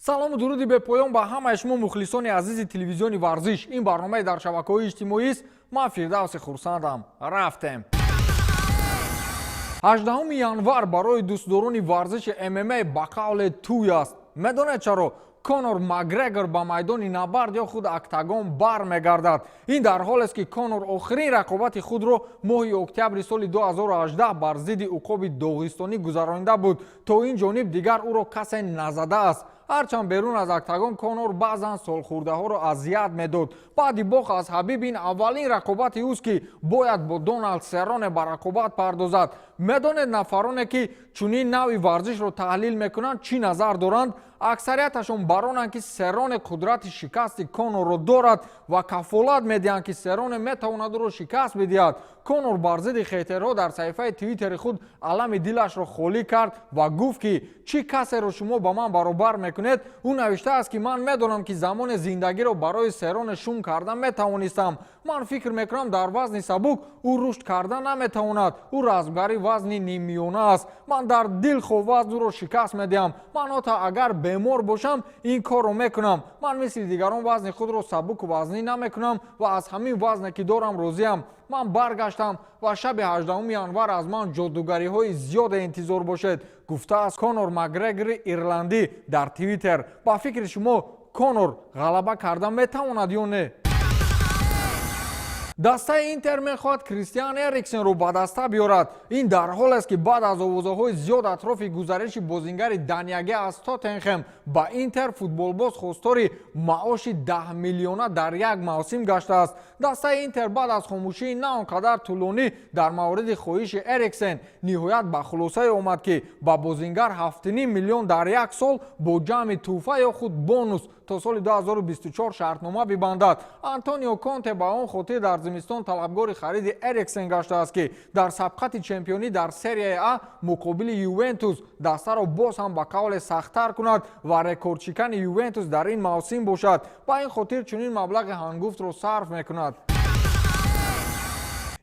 Салому дуруди бепоён ба ҳамаи шумо, мухлисони азизи телевизиони «Варзиш». Ин барномаи дар шабакаҳои иҷтимоист. Ман Фирдавси Хурсандам. Рафтем. 18 январ барои дӯстдорони варзиши ММА ба қавле тӯй аст. Медонед чаро? Конор Макгрегор ба майдони набард ё худ октагон бармегардад. Ин дар ҳолест, ки Конор охирин рақобати худро моҳи октябри соли 2018 бар зидди уқоби доғистонӣ гузаронида буд. То ин ҷониб дигар ӯро касе назадааст. Ҳарчанд берун аз октагон Конор баъзан солхӯрдаҳоро азият медод. Баъди бохт аз Ҳабиб ин аввалин рақобати ӯст, ки бояд бо Доналд Серроне ба рақобат пардозад. Медонед, нафароне ки чунин навъи варзишро таҳлил мекунанд, чӣ назар доранд? Аксарияташон баронанд, ки Серроне қудрати шикасти Конорро дорад ва кафолат медиҳанд, ки Серроне метавонад ӯро шикаст бидиҳад. Конор бар зидди хейтерҳо дар саҳифаи Твиттери худ алами дилашро холӣ кард ва гуфт, ки чӣ касеро шумо ба ман баробар мекунед. Ӯ навиштааст, ки ман медонам, ки замоне зиндагиро барои Серроне шум карда метавонистам. Ман фикр мекунам, дар вазни сабук ӯ рушд карда наметавонад. Ӯ размгари вазни ниммиёна аст. Ман дар дилхоҳ вазн ӯро шикаст медиҳам. Ман ҳатто агар бемор бошам, ин корро мекунам. Ман мисли дигарон вазни худро сабуку вазнӣ намекунам ва аз ҳамин вазне, ки дорам, розиам. Ман баргаштам ва шаби 18 январ аз ман ҷодугариҳои зиёде интизор бошед, гуфтааст Конор Макгрегори ирландӣ дар Твиттер. Ба фикри шумо, Конор ғалаба карда метавонад ё не? Дастаи Интер мехоҳад Кристиан Эриксенро ба даста биёрад. Ин дар ҳолест, ки баъд аз овозаҳои зиёд атрофи гузариши бозингари даниягӣ аз Тоттенхем ба Интер, футболбоз хостори маоши 10 миллиона дар як мавсим гаштааст. Дастаи Интер баъд аз хомӯшии на он қадар тӯлонӣ дар мавриди хоҳиши Эриксен ниҳоят ба хулосае омад, ки ба бозингар 7,5 миллион дар як сол бо ҷамъи тӯҳфа ё худ бонус то соли 2024 шартнома бибандад. Антонио Конте ба он хотир дар зимистон талабгори хариди Эриксен гаштааст, ки дар сабқати чемпионӣ дар Серияи А муқобили Ювентус дастаро боз ҳам ба қавле сахттар кунад ва рекордшикани Ювентус дар ин мавсим бошад. Ба ин хотир чунин маблағи ҳангуфтро сарф мекунад.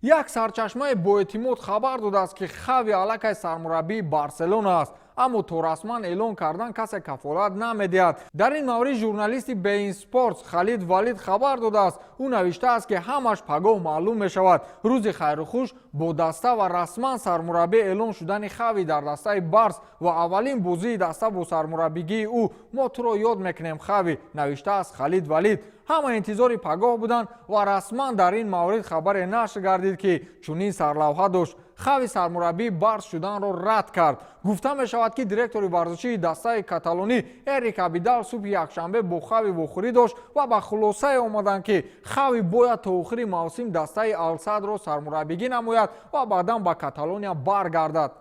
Як сарчашмаи боэътимод хабар додааст, ки Хави аллакай сармураббии Барселона аст, аммо то расман эълон кардан касе кафолат намедиҳад. Дар ин маврид журналисти Bein Sports Халид Валид хабар додааст. Ӯ навиштааст, ки ҳамаш пагоҳ маълум мешавад. Рӯзи хайрухуш бо даста ва расман сармураббӣ эълон шудани Хави дар дастаи Барс ва аввалин бозии даста бо сармураббигии ӯ. Мо туро ёд мекунем, Хави, навиштааст Халид Валид. Ҳама интизори пагоҳ буданд ва расман дар ин маврид хабаре нашр гардид, ки чунин сарлавҳа дошт: «Хави сармураббии Барс шуданро рад кард». Гуфта мешавад, ки директори варзишии дастаи каталонӣ Эрик Абидал субҳи якшанбе бо Хави вохӯрӣ дошт ва ба хулосае омаданд, ки Хави бояд то охири мавсим дастаи Алсадро сармураббигӣ намояд ва баъдан ба Каталония баргардад.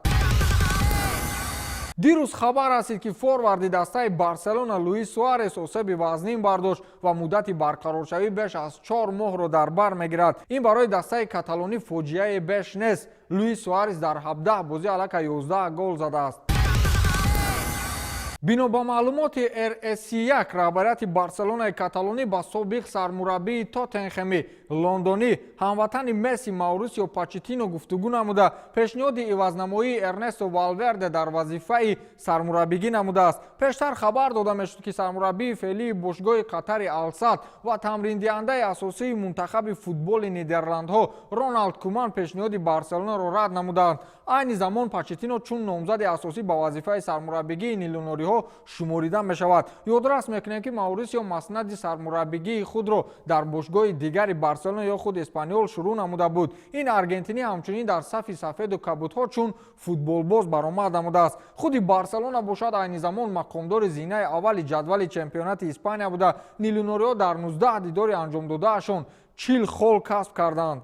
Дирӯз хабар расид, ки форварди дастаи Барселона Луис Суарес осеби вазнин бардошт ва муддати барқароршавӣ беш аз 4 моҳро дар бар мегирад. Ин барои дастаи каталонӣ фоҷиае беш нест. Луис Суарес дар 17 бозӣ аллакай 11 гол задааст. Бино ба маълумоти RSC1, раҳбарияти Барселонаи каталонӣ ба собиқ сармураббии Тоттенхеми лондонӣ, ҳамватани Месси, Маурисио Почеттино гуфтугӯ намуда, пешниҳоди ивазнамоии Эрнесто Валверде дар вазифаи сармураббигӣ намудааст. Пештар хабар дода мешуд, ки сармураббии феълии бошгоҳи қатари Алсад ва тамриндиҳандаи асосии мунтахаби футболи Нидерландҳо Роналд Куман пешниҳоди Барселонаро рад намуданд. Айни замон Почеттино чун номзади асосӣ ба вазифаи сармураббигии нилунориҳо шуморида мешавад. Ёдрас мекунем, ки Маурисио маснади сармураббигии худро дар бошгоҳи дигари Барселона ё худ Эспаниол шурӯъ намуда буд. Ин аргентинӣ ҳамчунин дар сафи сафеду кабудҳо чун футболбоз баромад намудааст. Худи Барселона бошад, айни замон мақомдори зинаи аввали ҷадвали чемпионати Испания буда, нилунориҳо дар 19 дидори анҷомдодаашон 40 хол касб карданд.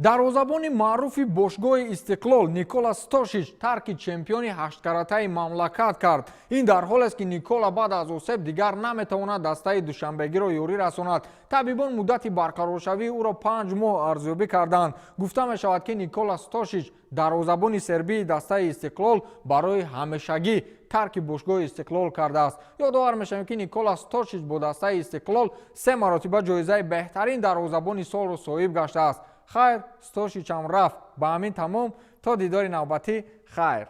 Дарвозабони маъруфи бошгоҳи Истиқлол Никола Стошич тарки чемпиони ҳашткаратаи мамлакат кард. Ин дар ҳолест, ки Никола баъд аз осеб дигар наметавонад дастаи душанбегиро ёрӣ расонад. Табибон муддати барқароршавии ӯро 5 моҳ арзёбӣ карданд. Гуфта мешавад, ки Никола Стошич, дарвозабони сербии дастаи Истиқлол, барои ҳамешагӣ тарки бошгоҳи Истиқлол кардааст. Ёдовар мешавем, ки Никола Стошич бо дастаи Истиқлол се маротиба ҷоизаи беҳтарин дарвозабони солро соҳиб гаштааст. Хайр, Стошичам рафт. Ба ҳамин тамом. То дидори навбатӣ, хайр.